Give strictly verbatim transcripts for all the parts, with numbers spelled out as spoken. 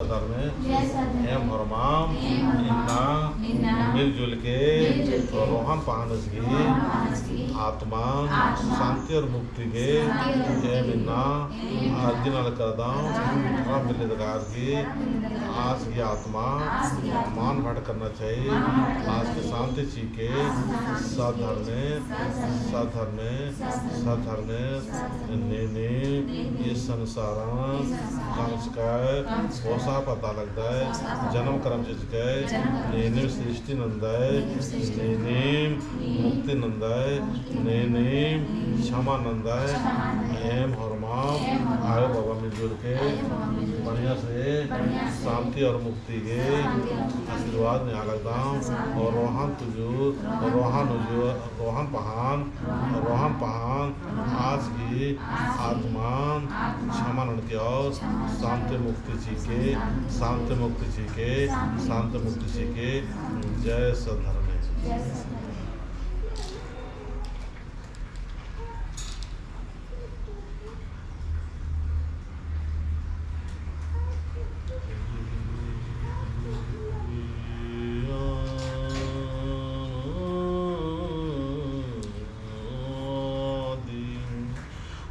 धर्मे, एम होरमाम इन्ना मिलजुल के रोहन पहानस गही आत्मा शांति और मुक्ति गे एम इन्ना अर्जी नना लगदम। धर्म बिल्ली दगार की आस गही आत्मा मान भटकना चाहिए। आस गही शांति चिके सद्धर्मे, सद्धर्मे, सद्धर्मे नीनिम ई संसारन कमचकय पोसा पता लगदय, जन्म करम चिचकय, नीनिम सृष्टि नंदय, नीनिम मुक्ति नंदय, नीनिम क्षमा नंदय। एम होरमाम आयो बाबा मिलजुल के बढ़िया से शांति और मुक्ति गे आशीर्वाद नेआ लगदम। और रोहन तुजुर, रोहन उजुर, रोहन पहान, रोहन पहान आस गही आत्मान क्षमा ननके और शांति मुक्ति चिके, शांति मुक्ति चिके, शांति मुक्ति चिके। जय सद्धर्मे।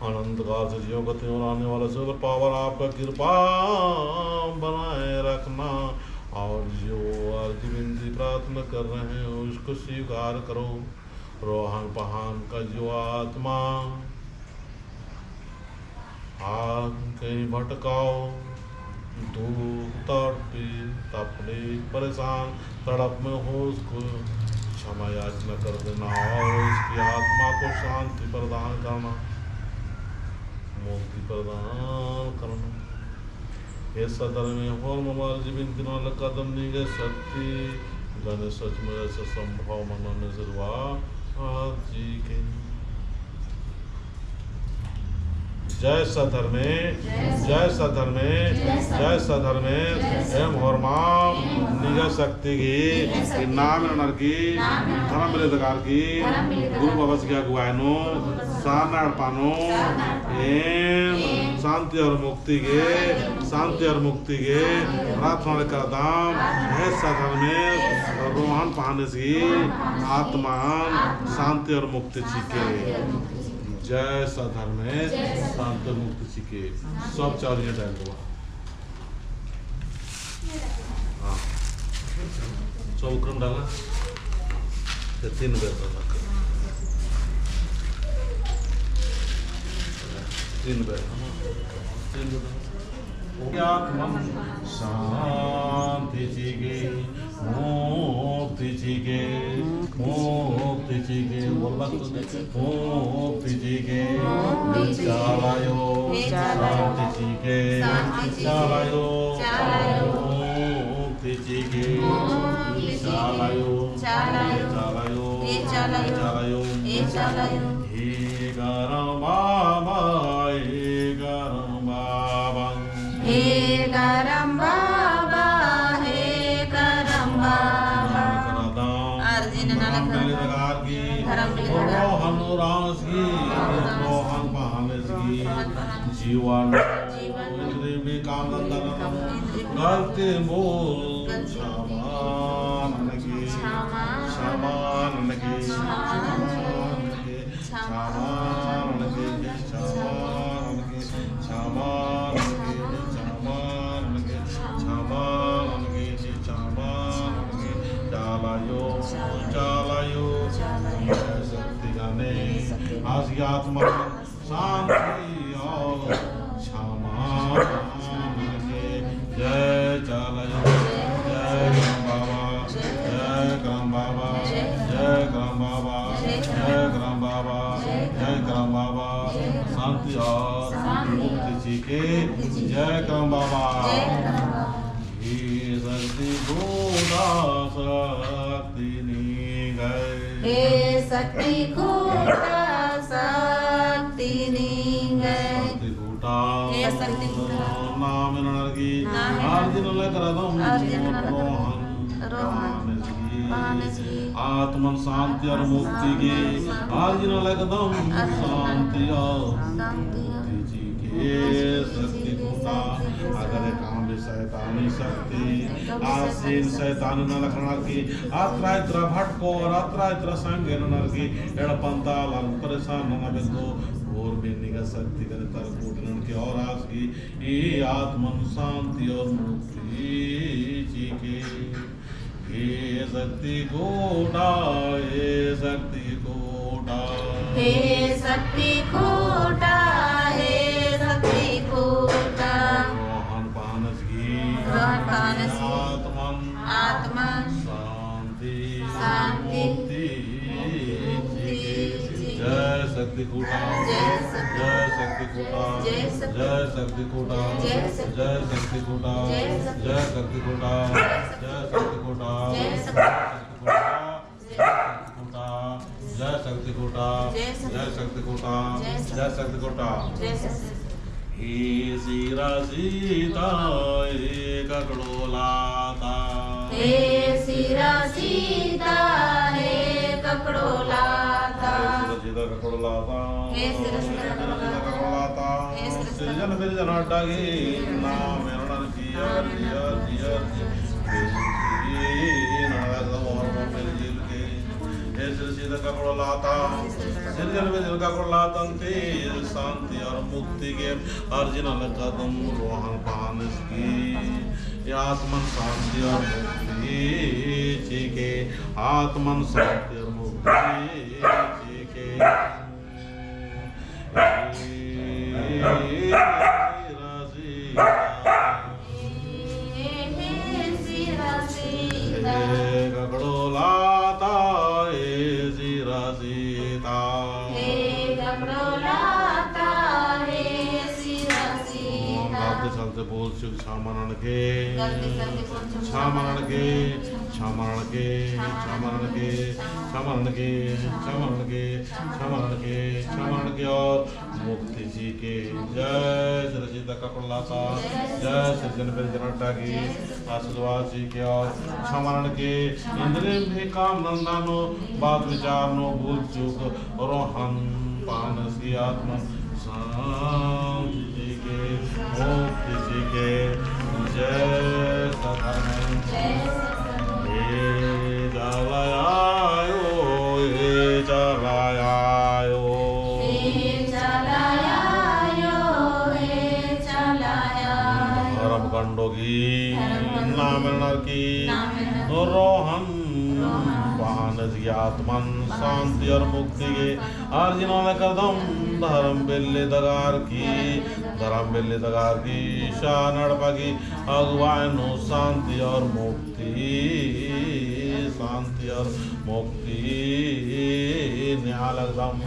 अनंत काल से जीवन का त्योहार आने वाला से पावन आपका कृपा बनाए रखना, और जो अर्जी विनती प्रार्थना कर रहे हैं उसको स्वीकार करो। रोहन पहान का जो आत्मा आज कहीं भटकाओ, दुख, तड़पी, तकलीफ, परेशान, तड़प में हो, उसको क्षमा याचना कर देना और उसकी आत्मा को शांति प्रदान करना, मुक्ति प्रदान करना। हे सद्धर्मे, होरमाम अर्जी विनती नना लगदम, नीन गही शक्ति गने सच में ऐसा संभव मना नजरवा अर्जी के। जय सद्धर्मे, जय सद्धर्मे, जय सद्धर्मे। एम होरमाम नीन गही शक्ति गही इन्ना मिलनर की धर्म बिल्ली दगार की गुरु बाबस गही अगुवाई नू सरना एड़पा नू एम शांति और मुक्ति गे, शांति और मुक्ति गे प्रार्थना करदम। हे सद्धर्मे, रोहन पहानस गही आत्मान शांति और मुक्ति चिके। जय सद्धर्मे, शांति और मुक्ति चिके। सब चारियाँ डाल दो। हाँ। चौकन डाला। ये तीन बेर डाला। तीन बेर, हाँ। तीन बेर डाला। आत्मन शांति चिके, मुक्ति चिके, मुक्ति चिके, बोला तो। मुक्ति चिके, चाला आयो, शांति चिके, चाला आयो, मुक्ति चिके, चाला आयो, चाला आयो, चाला आयो। हे करम बाबा, हे करम बाबा। हे करम बाबा, हे करम बाबा। अर्जी नना लगदम। धर्म बिल्ली दगार की। धर्म बिल्ली दगार की। रोहन उराँवस गही, रोहन पहानस गही। जीवन। जीवन। इन्द्रिम काम धंधा नना। गलती भूल। गलती। क्षमा ननके। क्षमा। क्षमा ननके। क्षमा ननके। क्षमा ननके, क्षमा ननके, क्षमा ननके, चाला आयो, चाला आयो, शक्ति गने, आस गही आत्मा शांति और क्षमा ननके। जय चाला आयो, जय करम बाबा, जय करम बाबा, जय करम बाबा, जय करम बाबा, जय करम बाबा। शांति और मुक्ति चिके। जय करम बाबा। हे शक्ति खुटा शक्ति नींगय। हे शक्ति खुटा शक्ति नींगय। शक्ति खुटा। हे शक्ति खुटा। नाम ननर की। नाम ननर की। अर्जी नना लगदम। अर्जी नना लगदम। रोहन। रोहन। पहानस गही। पहानस गही। आत्मन शांति और मुक्ति गे। अर्जी नना लगदम। अर्जी नना लगदम। शांति और। शांति और। मुक्ति चिके। शक्ति खुटा। अगर एक काम शैतानी शक्ति, आसिन शैतानी नलख ननर की, अत्रा इत्रा भटकोर, अत्रा इत्रा संगे ननर की, एड़पा ता आलर परेशान नना बेद्दो, और बिन्नी गा शक्ति गने तरकूट ननर की, और आस की, ई आत्मन शांति और मुक्ति चिके। हे शक्ति खूटा, हे शक्ति खूटा। हे शक्ति खूटा, हे शक्ति खूटा। रोहन पानस की। रोहन पानस की। आत्मन। आत्मन। शांति। शांति। मुक्ति। मुक्ति। जय शक्ति खूटा। जय शक्ति। जय शक्ति खूटा। जय शक्ति। जय शक्ति खूटा। जय शक्ति। जय शक्ति खूटा। जय शक्ति। जय शक्ति खूटा। जय शक्ति खूटा। जय शक्ति खूटा। जय शक्ति खूटा। जय शक्ति खूटा। जय शक्ति खूटा। जय शक्ति खूटा। जय शक्ति खूटा। जय शक्ति। हे सिरा सीता, हे ककड़ो लाता। हे सिरा सीता, हे ककड़ो लाता। हे सिरा सीता ककड़ो लाता। हे सिरा सीता ककड़ो लाता। हे सिरा सीता। सिरजन बिरजन अड्डा गही नाम एरनर की अर्जी, अर्जी, अर्जी। हे सिरा सीता ककड़ो लाता, सिरजन बिरजन ककड़ो लातन ती शांति और मुक्ति गे अर्जी नना लगदम रोहन पानस की। ये आत्मन शांति और मुक्ति चिके, आत्मन शांति और मुक्ति चिके। हे सिरा सीता। हे सिरा सीता। हे ककड़ो लाता, हे सिरा सीता। हे ककड़ो लाता, हे सिरा सीता। गलती सलती भूल चूक छमा ननके। गलती सलती भूल चूक छमा ननके, छमा ननके, छमा ननके, छमा ननके, छमा ननके। छमा ननके, छमा ननके और मुक्ति चिके। जय सिरा सीता ककड़ो लाता, जय सिरजन बिरजन अड्डा गही आशीर्वाद चिके और छमा ननके। इन्द्रिम भी काम धंधा नू, बात विचार नू भूल चूक रोहन पानस की आत्मन शांति चिके, मुक्ति चिके। जय सतधर्म। जय सतधर्म। हे चाला आयो, हे चाला आयो। हे चाला आयो, हे चाला आयो। धर्म कंडो गही धर्म कंडो नाम एरनर की नाम एरनर की रोहन रोहन पानस की आत्मन शांति और मुक्ति गे अर्जी नना लगदम। धर्म बेल्ले दगार की, धर्म बेल्ले दगार की, ईशान एड़पा गही अगुवाई नू शांति और मुक्ति, शांति और मुक्ति नेआ लगदम।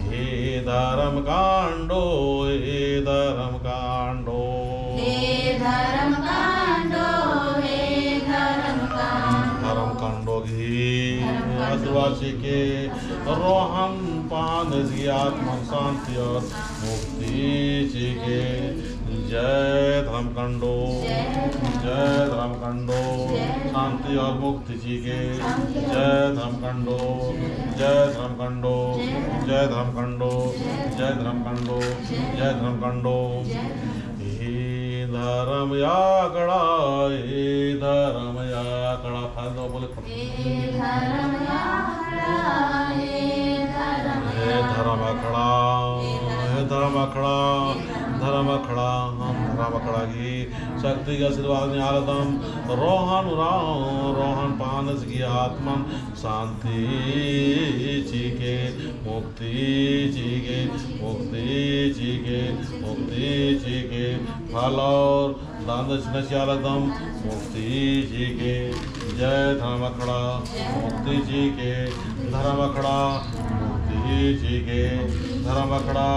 हे धर्म कांडो, हे धर्म कांडो। हे धर्म कांडो, हे धर्म कांडो। धर्म कांडो गही धर्म कांडो आशीर्वाद चिके। रोहन पानस की आत्मन शांति और मुक्ति चिके। जय धर्म कांडो, जय धर्म कांडो, शांति और मुक्ति चिके। जय धर्म कांडो, जय धर्म कांडो, जय धर्म कांडो, जय धर्म कांडो, जय धर्म कांडो। हे धर्म आखड़ा, हे धर्म आखड़ा, फाल दो बोले। हे धर्म आखड़ा, हे धर्म आखड़ा, हे धर्म आखड़ा, धर्म आखड़ा, धर्म आखड़ा गही शक्ति गही आशीर्वाद नेआ लगदम। रोहन उराँव, रोहन पानस गही आत्मन शांति चिके, मुक्ति चिके, मुक्ति चिके, मुक्ति चिके। फल और दान दक्षिणा चिआ लगदम। मुक्ति चिके। जय धर्म आखड़ा, मुक्ति चिके। धर्म आखड़ा, मुक्ति चिके। धर्म आखड़ा,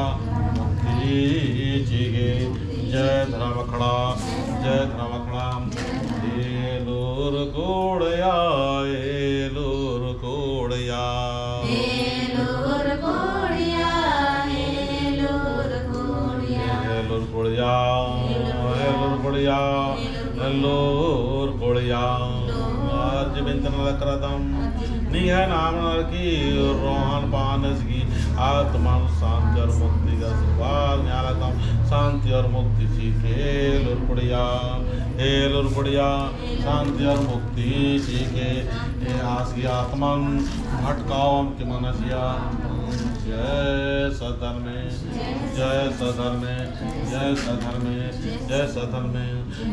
मुक्ति चिके। जय धर्म आखड़ा, जय धर्म आखड़ा। एलूर कुड़िया, एलूर कुड़िया। एलूर कुड़िया, एलूर कुड़िया। एलूर कुड़िया, एलूर कुड़िया, एलूर कुड़िया। आज बिनती नना लगदम। निंग्है नाम ननर की रोहन पानस गही आत्मन शांति और मुक्ति गही आशीर्वाद नेआ लगदम। शांति और मुक्ति चिके एलूर कुड़िया। हे लूर बढ़िया, शांति और मुक्ति चिके, हे आस गही आत्मन भटकाओम के मना चिआ। जय सधर्मे, जय सधर्मे, जय सधर्मे, जय सधर्मे।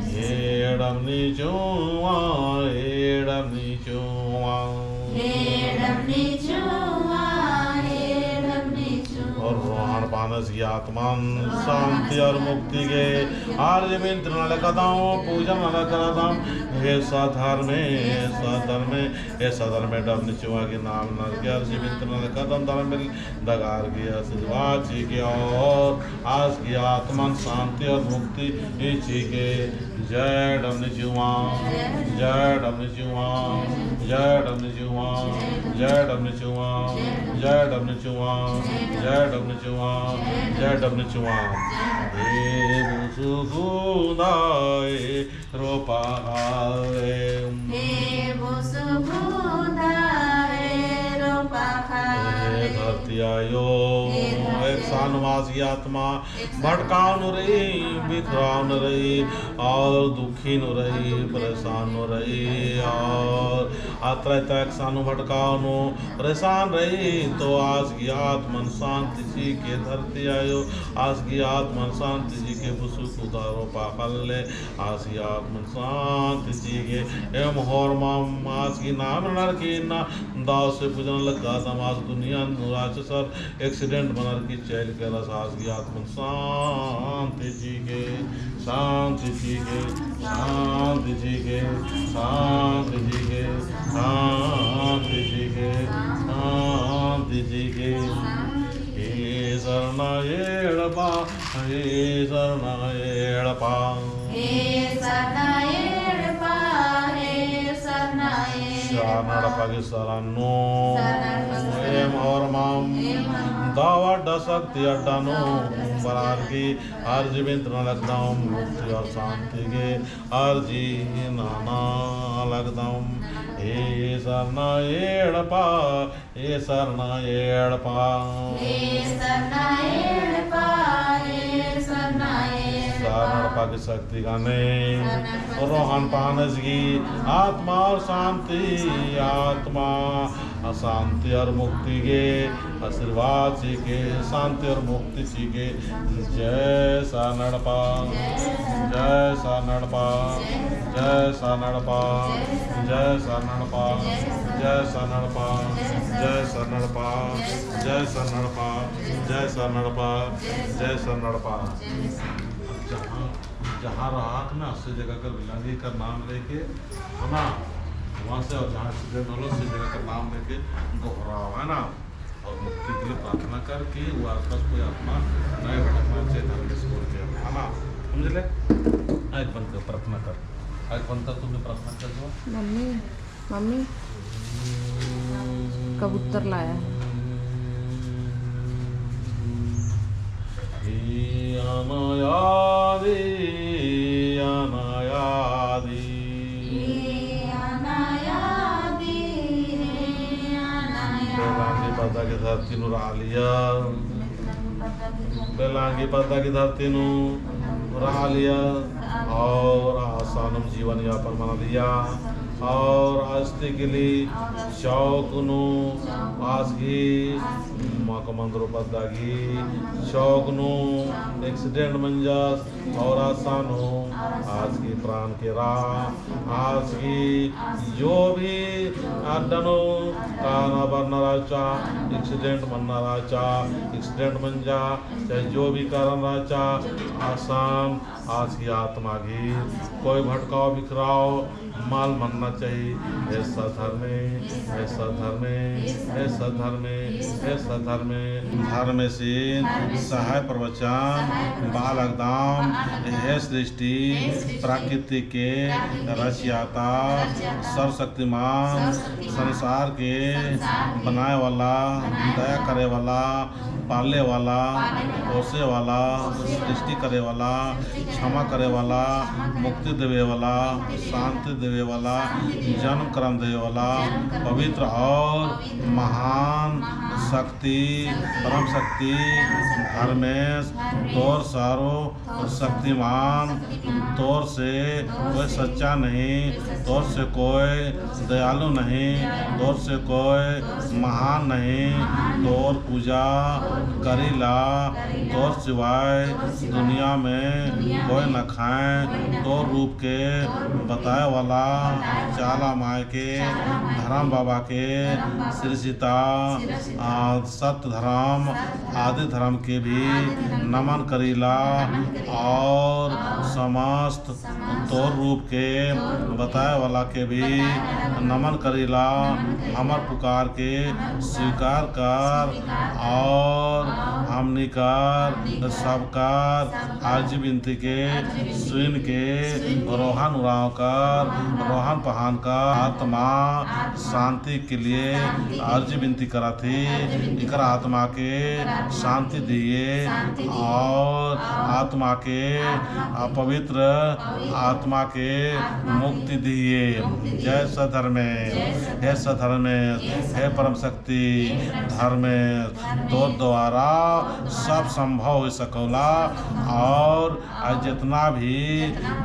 हे डमनी चुआ, हे डमनी चुआ। हे डमनी चुआ, हे डमनी चुआ। और रोहन पानस गही आत्मन शांति और मुक्ति गे आर जीवित नलख दम, पूजन नलख दम। हे सधर्मे, हे सधर्मे, हे सधर्मे डमनी चुआ गही नाम नलख आर जीवित नलख दम, धर्म बिल दगार गही आशीर्वाद चिके और आस गही आत्मन शांति और मुक्ति चिके। जय डमनी चुआ, जय डमनी चुआ, जय डमनी चुआ, जय डमनी चुआ, जय डमनी चुआ, जय डमनी चुआ, जय डमनी चुआ। देव सुगुदाए रोपा खाले। हे बुसुगुदाए रोपा खाले। हे धरती आयो, हे धरती आयो। एकसानु आस गही आत्मा भटकाओ नू रई, बिखराओ नू रई, और दुखी नू रई, परेशान नू रई, और अतरा इतरा एकसानु भटकाओ नू परेशान रई, तो आस गही आत्मन शांति चिके धरती आयो, आस गही आत्मन शांति चिके बुसुगुदा रोपा खाले, आस गही आत्मन शांति चिके। एम होरमम आस गही नाम ननर की ना दाव से पूजन लग्गा दम आस दुनिया नू राक्षसर accident मनर की चैल केरस आस गही आत्मन शांति चिके, शांति चिके, शांति चिके, शांति चिके, शांति चिके, शांति चिके। हे सरना एड़पा, हे सरना एड़पा। हे सरना एड़पा, हे सरना एड़पा। सरना एड़पा गही सरन नू। सरना एड़पा गही सरन नू। एम होरमम। एम होरमम। दव अड्डा शक्ति अड्डा नू। दव अड्डा शक्ति अड्डा नू। बरअर की आर जीवित नलख दम मुक्ति और शांति गे अर्जी नना लगदम। हे सरना एड़पा, हे सरना एड़पा। हे सरना एड़पा, हे सरना एड़पा। सरना एड़पा गही शक्ति गने। सरना एड़पा गही शक्ति। रोहन पानस गही आत्मा और शांति आत्मा, शांति और मुक्ति गे आशीर्वाद चिके, शांति और मुक्ति चिके। जय सरना एड़पा, जय सरना एड़पा, जय सरना एड़पा, जय सरना एड़पा, जय सरना एड़पा, जय सरना एड़पा, जय सरना एड़पा, जय सरना एड़पा, जय सरना एड़पा। जहाँ, जहाँ रहा ना, से जगह कर बिलांगी कर नाम लेके, है ना, वहाँ से और जहाँ accident होलो, से जगह कर नाम लेके दोहराओ, है ना। और मुक्ति के लिए प्रार्थना कर कि वो आसपास कोई आत्मा नहीं भटकना चाहिए, धर्मेश बोल के, है ना? समझ ले? आँख बंद कर, प्रार्थना कर। आँख बंद कर, तुमने प्रार्थना कर दो। मम्मी, मम्मी, कबूतर लाया है। हे अनायादि, अनायादि। हे अनायादि, हे अनायादि। बेलांगी पद्दा की धरती नू रआलिया। बेलांगी पद्दा की धरती नू रआलिया। और आसानुम जीवन यापन मनालिया। और आस्ती के लिए चौक नू आस गही मकमंदरो पद्दा गही चौक नू accident मंजस। और आसानुम आस गही प्राण केरा, आस गही जो भी अड्डा नू काना बरना रहचा, accident मन्ना रहचा, accident मंजा, चाहे जो भी कारण रहचा, आसान आस गही आत्मा गही कोई भटकाव बिखराव मल मन्ना चाहिए। ऐसा धर्मे, ऐसा धर्मे, ऐसा धर्मे, ऐसा धर्मे। धर्मेसिन सहाय प्रवचन बआ लगदम। हे सृष्टि प्रकृति के रचयिता, सर्वशक्तिमान, संसार के बनाए वाला, दया करे वाला, पाले वाला, पोसे वाला, सृष्टि करे वाला, क्षमा करे वाला, मुक्ति देवे वाला, शांति देवे वाला, जन्म करम देवे वाला पवित्र और महान शक्ति, परम शक्ति धर्मेस, तोर सर्व शक्तिमान, तोर से कोई सच्चा नहीं, तोर से कोई दयालु नहीं, तोर से कोई महान नहीं। तोर पूजा करीला, तोर सिवाय दुनिया में कोई नखाय। तोर रूप के बताए वाला चाला माय के, धरम बाबा के, सिरसिता, आ, सत्य धरम, आदि धरम के भी नमन करीला और समस्त तोर रूप के बताए वाला के भी नमन करीला। हमर पुकार के स्वीकार कर और हमनी कर सबकर अर्जी बिनती के सुन के रोहन उराँव कर, रोहन पहान कर आत्मा शांति के लिए अर्जी बिनती करत ही। इकर आत्मा के शांति दिए और आत्मा के, आ, पवित्र आत्मा के मुक्ति दिए। जय सधर्मेस, हे सधर्मेस, हे परम शक्ति धर्मेस, तोर द्वारा सब संभव होई सकोला। और आज जितना भी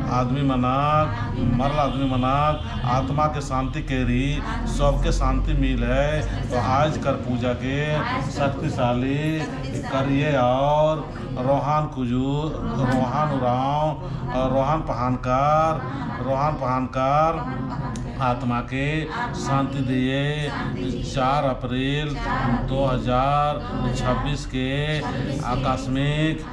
आदमी मनक, मरल आदमी मनक आत्मा के शांति केरी, सबके शांति मिले। तो आज कर पूजा के शक्तिशाली करिए और रोहन कुजूर, रोहन उराँव और रोहन पहान कर, रोहन पहान कर आत्मा के शांति दिए। चार अप्रैल दो हज़ार छब्बीस के आकस्मिक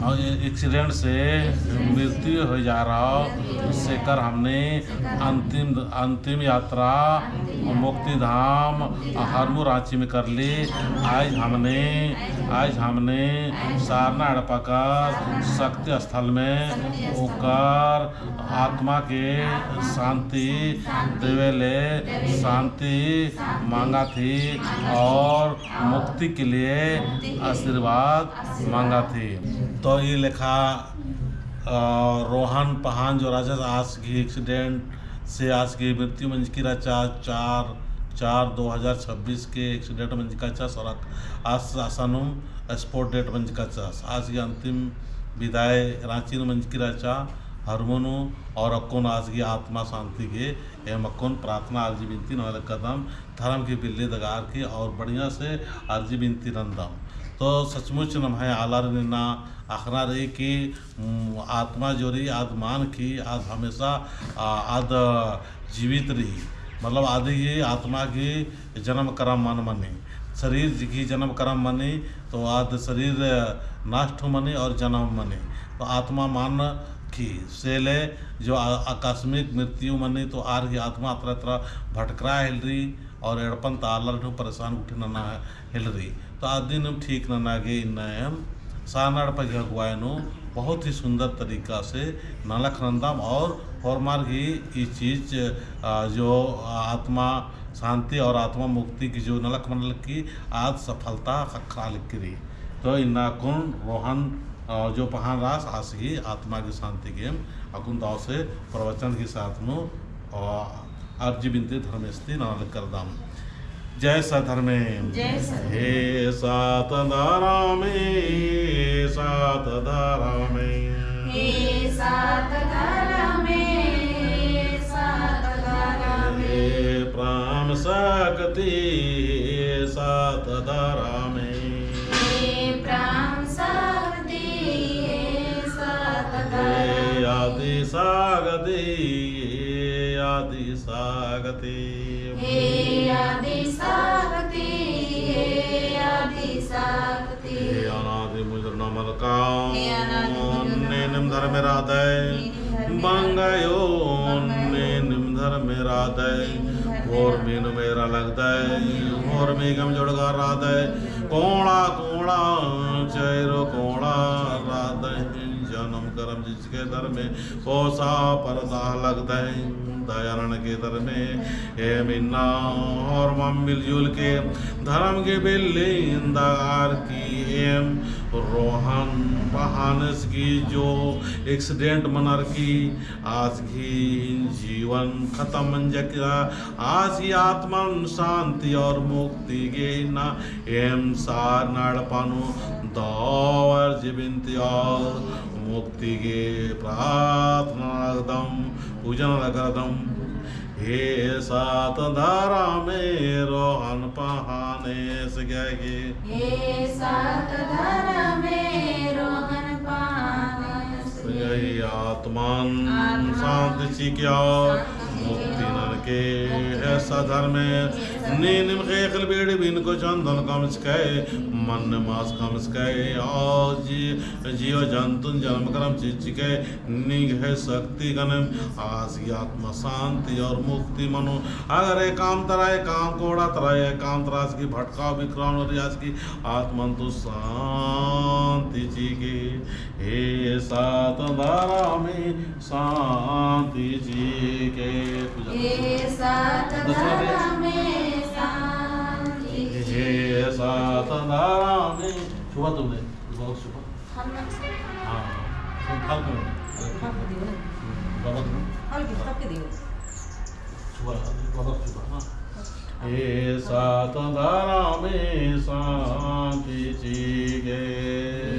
और ये accident से मृत्यु हो जा रहा हो, सेकर हमने अंतिम, अंतिम यात्रा मुक्ति धाम हरमू राँची में कर ली। आज हमने, आज हमने सारना एड़पा कर शक्ति स्थल में ओकर आत्मा के शांति देवे ले शांति मांगा थी और मुक्ति के लिए आशीर्वाद मांगा थी। तो ई लेखा, अ, रोहन पहान जो राजा आस गही accident से आस गही मृत्यु मंजकी रहचा, चार चार दो हज़ार छब्बीस के accident मंजका रहचा, सड़क आस असानुम spot death मंजका रहचा। आस गही अंतिम विदाई राँची नू मंजकी रहचा, हरमू नू, और अक्कुन आस गही आत्मा शांति गे एम अक्कुन प्रार्थना अर्जी बिनती नना लगदम। धर्म की बिल्ली दगार की और बढ़िया से अर्जी बिनती नन्दम। तो सचमुच नम्है आलर इन्ना अख़ना रई कि, उम, आत्मा जो रई आद मल मरकी, आद हमेशा, आ, आद जीवित रई। मतलब आद गही आत्मा गही जन्म करम मल मनी। शरीर गही जन्म करम मनी, तो आद शरीर नष्ट हूँ मनी और जन्म मनी। तो आत्मा मल मरकी, से ले जो आ-, आकस्मिक मृत्यु मनी, तो आर गही आत्मा अतरा अतरा भटकरआ हेलरी और एड़पन ता आलर हूँ परेशान गुट्ठी नना हेलरी। तो आदिन ठीक नना गे इन्ना एम सारना एड़पा गही अगुवाई नू बहुत ही सुंदर तरीका से नलख नन्दम और होरमर गही ई चीज, आ, जो आत्मा शांति और आत्मा मुक्ति की जो नलख मनलकी, आद सफलता ख़क्खरा लगी रई। तो इन्ना अक्कुन रोहन, आ, जो पहान रअस आस गही आत्मा गही शांति गे अक्कुन दव से प्रवचन गही साथ नू, आ, अर्जी बिनती धर्मेस ती नना लगदम। जय सधर्मे। जय सधर्मे। हे सात धर्मे, सात धर्मे। हे सात धर्मे, सात धर्मे। हे प्राण शक्ति, हे सात धर्मे। हे प्राण शक्ति, हे सात धर्मे। हे आदि शक्ति, हे आदि शक्ति। हे आदि शक्ति, हे आदि शक्ति। हे अनादि मुजर नमलका, हे अनादि मुजर नमलका। निम धर्मे रअदय, निम धर्मे रअदय। बंगयो, बंगयो। निम धर्मे रअदय, निम धर्मे रअदय। होरमी नू मेरा लगदय, होरमी गम जोड़गा रअदय। कोड़ा, कोड़ा, चैरो कोड़ा रअदय। जनम करम जिच के धर्मे पोसा परदा लगदय, दयानन के धर्मे। एम इन्ना होरमम मिलजुल के धर्म के बिल्ली दगार की एम रोहन पहानस गही जो accident मनर की आस गही जीव जीवन खतम मंजा केरा, आस गही आत्मन शांति और मुक्ति गे इन्ना एम सारना एड़पा नू दव अर्जी बिनती और मुक्ति गे प्रार्थना नना लगदम, पूजा नना लगदम। हे सत धरमे रोहन पहानेस गही। हे सत धरमे रोहन पहानेस गही। आत्मन आत्मन शांति चिके और शांति चिके मुक्ति ननके। हे सत धरमे, नीन निम्है ख़ेख़ेल बीड़ी बिनको चंदन कमचकय, मन्न मास कमचकय और जी, जीव जंतुन जन्म करम चिच्चकय, निंग्है शक्ति गने आस गही आत्मा शांति और मुक्ति मनो। अगर एकाम तरा, एकाम कोड़ा तरा, एकाम तरा आस गही भटकाव बिखराव नू रई, आस गही आत्मन तो शांति चिके। हे सत धरमे शांति चिके। पूजा हे सत धरमे शांति चिके। हे सत धरमे। छुआ तुमने, बहुत छुआ। हाँ, हाँ। तुम खा क्यों? खा के दियो ना। हम्म, बाबा तुम? खा के, खा के दियो। छुआ, बाबा छुआ, हाँ। हे सत धरमे शांति चिके।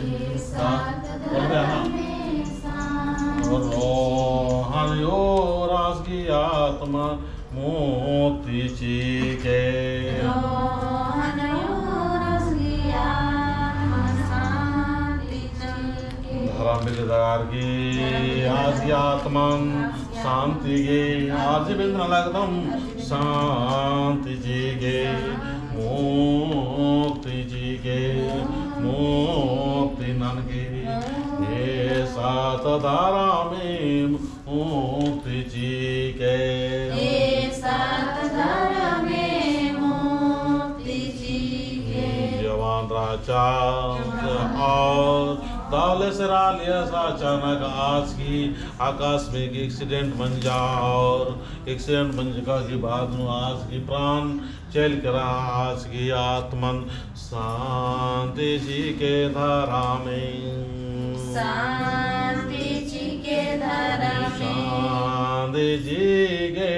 हे सत बोल रहे हैं ना? धरमे शांति चिके। रोहन और आस गही आत्मा मुक्ति चिके। रोहन और आस गही आत्मा शांति चिके। धरम बिल्ली दगार की आस गही आत्मन शांति गे अर्जी बिनना लगदम, शांति चिके, मुक्ति चिके, मुक्ति ननके। हे सत धरमे मुक्ति चिके। हे सत धरमे मुक्ति चिके। जवान राजा और दवले से रालिया सा अचानक आस गही आकस्मिक accident मंजा और accident मंजका की बाद नू आस गही प्राण चल केरा। आस गही आत्मन शांति चिके धरमे। शांति चिके धरमे। शांति चिके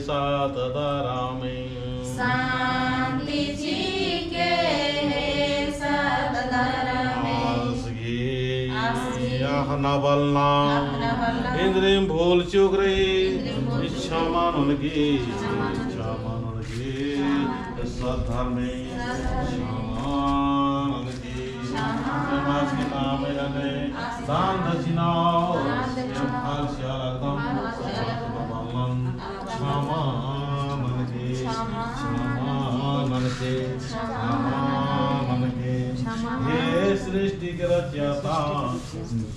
सत धरमे। शांति चिके हे सत धरमे। आस गही आस गही अख़ना बलना, अख़ना बलना, इन्द्रिम भूल चूक रई, इन्द्रिम भूल चूक रई, क्षमा ननके, क्षमा ननके, क्षमा ननके। सत धरमे क्षमा ननके। क्षमा ननके। दान दक्षिणा और फल चिआ लगदम। क्षमा ननके, क्षमा ननके, क्षमा ननके। हे सृष्टि के रचयिता,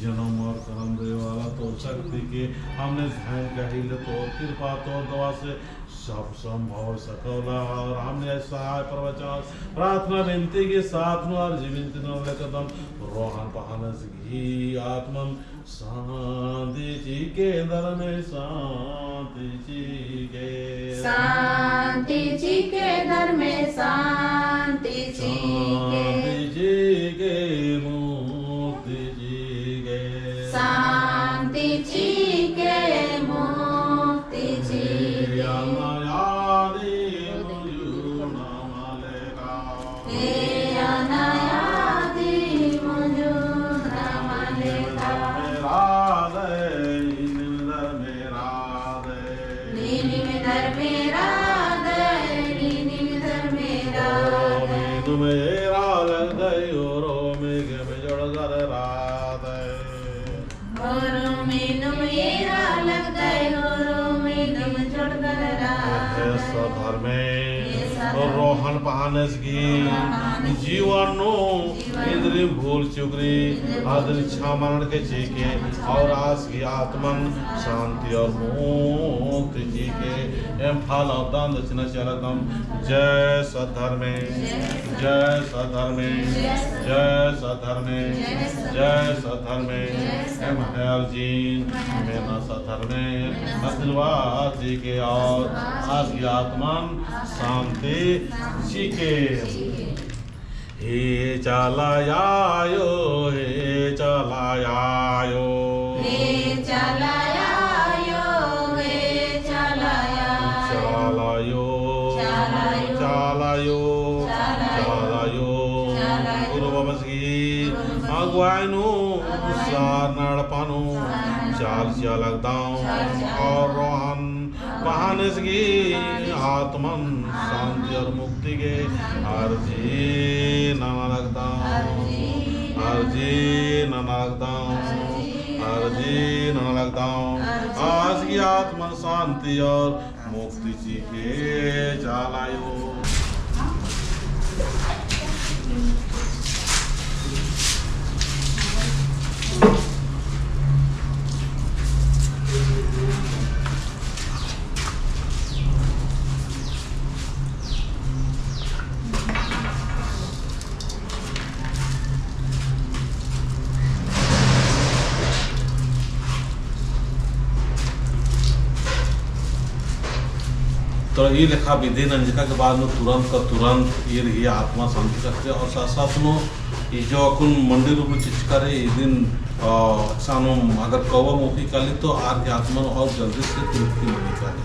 जनम और करम देवे वाला तोर शक्ति के हमने धन कहिले तोर कृपा तोर दवा से सब संभव सकला और हमने सहाय प्रवचन प्रार्थना बिनती के साथ नू अर्जी बिनती नू लगदम रोहन पहानेस गही आत्मन शांति चिके धरमे शांति चिके। शांति चिके धरमे शांति चिके। शांति चिके मुक्ति चिके। शांति चिके मुक्ति चिके। हे अनायादी मुझुना मले हे अनायादी मुझुना मले। निम धरमे राधे, निम धरमे राधे। निम धरमे राधे, निम धरमे राधे। ओरोमे नुम एरा लगदय, ओरोमे गमे जोड़दर राधे। ओरोमे नुम एरा लगदय, ओरोमे नुम जोड़दर राधय। हे सत धरमे, हे सत धरमे। रोहन पहानेस गही, रोहन पहानेस गही जीवन नू, जीवन नू इन्द्रिम भूल चूक रई, इन्द्रिम भूल आदिन चूक रई, क्षमा ननके चिके, क्षमा ननके चिके, और आस गही आत्मन शांति और मुक्ति चिके। एम फल और दान दक्षिणा चिआ लगदम। जय सत धरमे, जय सत धरमे, जय सत धरमे, जय सत धरमे। एम्है अर्जिन मेना सत धरमे आशीर्वाद चिके और आस गही आत्मन शांति चिके। हे चाला आयो, हे चाला आयो। हे चाला आयो, हे अगुवाई नू, सरना एड़पा नू चाल चिआ लगदम और रोहन बहानेस गही आत्मन शांति और मुक्ति गे अर्जी नना लगदम, अर्जी नना लगदम, अर्जी नना लगदम। आस गही आत्मन शांति और मुक्ति चिके चाला आयो। तो ई लेखा विधि नंजका के बाद नू तुरंत का तुरंत ईर ही आत्मा शांति करते और साथ साथ नू ई जो अक्कुन मंडी रूप में चिचका रई, ई दिन, अ, सानो अगर कौवा मोखी काली तो आर के आत्मा नू और जल्दी से तृप्ति मिली काली।